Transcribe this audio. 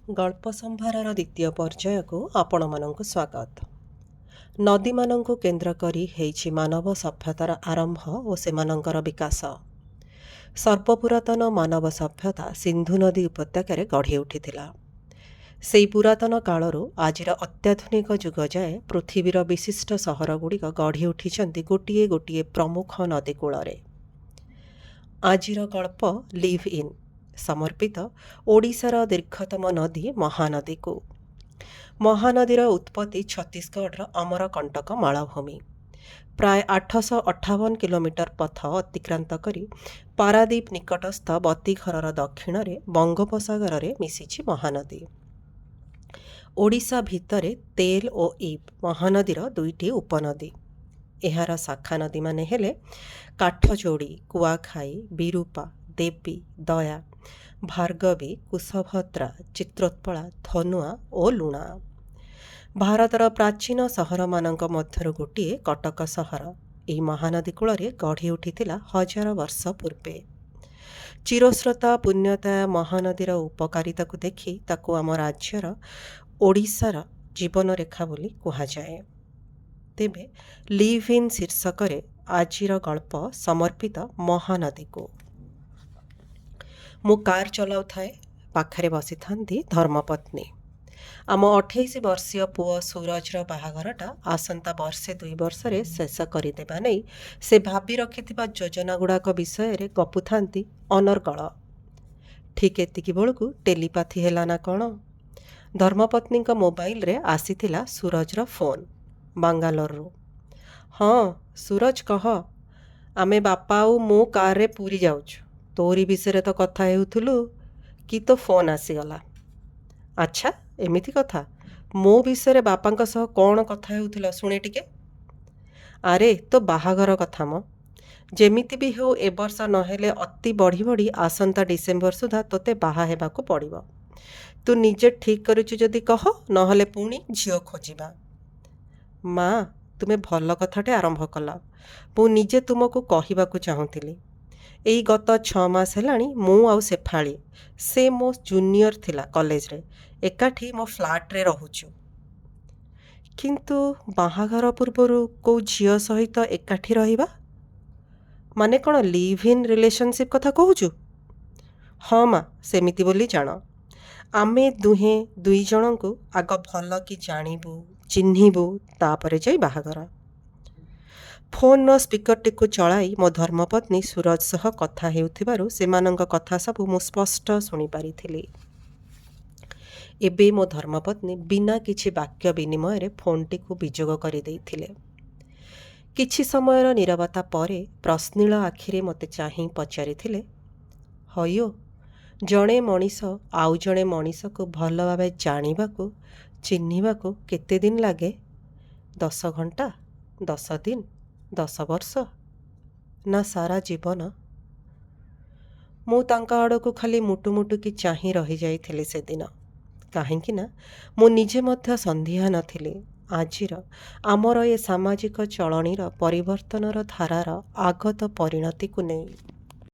ଗଳ୍ପ ସମ୍ଭାରର ଦ୍ୱିତୀୟ ପର୍ଯ୍ୟାୟକୁ ଆପଣମାନଙ୍କୁ ସ୍ୱାଗତ। ନଦୀମାନଙ୍କୁ କେନ୍ଦ୍ର କରି ହେଇଛି ମାନବ ସଭ୍ୟତାର ଆରମ୍ଭ ଓ ସେମାନଙ୍କର ବିକାଶ। ସର୍ବପୁରାତନ ମାନବ ସଭ୍ୟତା ସିନ୍ଧୁ ନଦୀ ଉପତ୍ୟକାରେ ଗଢ଼ି ଉଠିଥିଲା। ସେଇ ପୁରାତନ କାଳରୁ ଆଜିର ଅତ୍ୟାଧୁନିକ ଯୁଗ ଯାଏ ପୃଥିବୀର ବିଶିଷ୍ଟ ସହରଗୁଡ଼ିକ ଗଢ଼ି ଉଠିଛନ୍ତି ଗୋଟିଏ ଗୋଟିଏ ପ୍ରମୁଖ ନଦୀ କୂଳରେ। ଆଜିର ଗଳ୍ପ ଲିଭ୍ ଇନ୍ ସମର୍ପିତ ଓଡ଼ିଶାର ଦୀର୍ଘତମ ନଦୀ ମହାନଦୀକୁ। ମହାନଦୀର ଉତ୍ପତ୍ତି ଛତିଶଗଡ଼ର ଅମରକଣ୍ଟକ ମାଳଭୂମି। ପ୍ରାୟ 858 କିଲୋମିଟର ପଥ ଅତିକ୍ରାନ୍ତ କରି ପାରାଦୀପ ନିକଟସ୍ଥ ବତୀଘରର ଦକ୍ଷିଣରେ ବଙ୍ଗୋପସାଗରରେ ମିଶିଛି ମହାନଦୀ। ଓଡ଼ିଶା ଭିତରେ ତେଲ ଓ ଇବ୍ ମହାନଦୀର ଦୁଇଟି ଉପନଦୀ। ଏହାର ଶାଖା ନଦୀମାନେ ହେଲେ କାଠଯୋଡ଼ି, କୁଆଖାଇ, ବିରୂପା, ଦେବୀ, ଦୟା, ଭାର୍ଗବୀ, କୁଶଭଦ୍ରା, ଚିତ୍ରୋତ୍ପଳା, ଧନୁଆ ଓ ଲୁଣା। ଭାରତର ପ୍ରାଚୀନ ସହରମାନଙ୍କ ମଧ୍ୟରୁ ଗୋଟିଏ କଟକ ସହର ଏହି ମହାନଦୀ କୂଳରେ ଗଢ଼ି ଉଠିଥିଲା ହଜାର ବର୍ଷ ପୂର୍ବେ। ଚିରସ୍ରୋତା ପୁଣ୍ୟତୋୟା ମହାନଦୀର ଉପକାରିତାକୁ ଦେଖି ତାକୁ ଆମ ରାଜ୍ୟର ଓଡ଼ିଶାର ଜୀବନରେଖା ବୋଲି କୁହାଯାଏ। ତେବେ ଲିଭ୍ ଇନ୍ ଶୀର୍ଷକରେ ଆଜିର ଗଳ୍ପ ସମର୍ପିତ ମହାନଦୀକୁ। ମୁଁ କାର୍ ଚଲାଉଥାଏ, ପାଖରେ ବସିଥାନ୍ତି ଧର୍ମପତ୍ନୀ। ଆମ 28 ବର୍ଷୀୟ ପୁଅ ସୁରଜର ବାହାଘରଟା ଆସନ୍ତା ବର୍ଷେ ଦୁଇ ବର୍ଷରେ ଶେଷ କରିଦେବା ନେଇ ସେ ଭାବି ରଖିଥିବା ଯୋଜନାଗୁଡ଼ାକ ବିଷୟରେ ଗପୁଥାନ୍ତି ଅନର୍ଗଳ। ଠିକ୍ ଏତିକି ବେଳକୁ ଟେଲିପାଥି ହେଲା ନା କ'ଣ, ଧର୍ମପତ୍ନୀଙ୍କ ମୋବାଇଲରେ ଆସିଥିଲା ସୁରଜର ଫୋନ୍, ବାଙ୍ଗାଲୋରରୁ। ହଁ ସୁରଜ କହ, ଆମେ ବାପା ଆଉ ମୁଁ କାରରେ ପୁରୀ ଯାଉଛୁ। ତୋରି ବିଷୟରେ ତ କଥା ହେଉଥିଲୁ କି ତୋ ଫୋନ୍ ଆସିଗଲା। ଆଚ୍ଛା, ଏମିତି କଥା, ମୋ ବିଷୟରେ ବାପାଙ୍କ ସହ କ'ଣ କଥା ହେଉଥିଲ ଶୁଣେ ଟିକେ। ଆରେ ତୋ ବାହାଘର କଥା ମ। ଯେମିତି ବି ହେଉ ଏ ବର୍ଷ ନହେଲେ ଅତି ବଢ଼ି ବଢ଼ି ଆସନ୍ତା ଡିସେମ୍ବର ସୁଦ୍ଧା ତୋତେ ବାହା ହେବାକୁ ପଡ଼ିବ। ତୁ ନିଜେ ଠିକ୍ କରିଛୁ ଯଦି କହ, ନହେଲେ ପୁଣି ଝିଅ ଖୋଜିବା। ମା, ତୁମେ ଭଲ କଥାଟେ ଆରମ୍ଭ କଲ। ମୁଁ ନିଜେ ତୁମକୁ କହିବାକୁ ଚାହୁଁଥିଲି। ଏଇ ଗତ 6 ମାସ ହେଲାଣି ମୁଁ ଆଉ ଶେଫାଳି, ସେ ମୋ ଜୁନିୟର ଥିଲା କଲେଜରେ, ଏକାଠି ମୋ ଫ୍ଲାଟ୍ରେ ରହୁଛୁ। କିନ୍ତୁ ବାହାଘର ପୂର୍ବରୁ କୋଉ ଝିଅ ସହିତ ଏକାଠି ରହିବା ମାନେ କ'ଣ ଲିଭ୍ ଇନ୍ ରିଲେସନସିପ୍ କଥା କହୁଛୁ? ହଁ ମା, ସେମିତି ବୋଲି ଜାଣ। ଆମେ ଦୁହେଁ ଦୁଇ ଜଣଙ୍କୁ ଆଗ ଭଲ କି ଜାଣିବୁ, ଚିହ୍ନିବୁ, ତାପରେ ଯାଇ ବାହାଘର। ଫୋନ୍ର ସ୍ପିକରଟିକୁ ଚଳାଇ ମୋ ଧର୍ମପତ୍ନୀ ସୁରଜ ସହ କଥା ହେଉଥିବାରୁ ସେମାନଙ୍କ କଥା ସବୁ ମୁଁ ସ୍ପଷ୍ଟ ଶୁଣିପାରିଥିଲି। ଏବେ ମୋ ଧର୍ମପତ୍ନୀ ବିନା କିଛି ବାକ୍ୟ ବିନିମୟରେ ଫୋନ୍ଟିକୁ ବିଯୋଗ କରିଦେଇଥିଲେ। କିଛି ସମୟର ନୀରବତା ପରେ ପ୍ରଶ୍ନିଳ ଆଖିରେ ମୋତେ ଚାହିଁ ପଚାରିଥିଲେ, ହଇଓ, ଜଣେ ମଣିଷ ଆଉ ଜଣେ ମଣିଷକୁ ଭଲ ଭାବେ ଜାଣିବାକୁ, ଚିହ୍ନିବାକୁ କେତେ ଦିନ ଲାଗେ? 10 ଘଣ୍ଟା, 10 ଦିନ, 10 ବର୍ଷ ନା ସାରା ଜୀବନ? ମୁଁ ତାଙ୍କ ଆଡ଼କୁ ଖାଲି ମୁଟୁମୁଟୁକି ଚାହିଁ ରହିଯାଇଥିଲି ସେଦିନ। କାହିଁକି ନା ମୁଁ ନିଜେ ମଧ୍ୟ ସନ୍ଦିହାନ ନଥିଲି ଆଜିର ଆମର ଏ ସାମାଜିକ ଚଳଣିର ପରିବର୍ତ୍ତନର ଧାରାର ଆଗତ ପରିଣତିକୁ ନେଇ।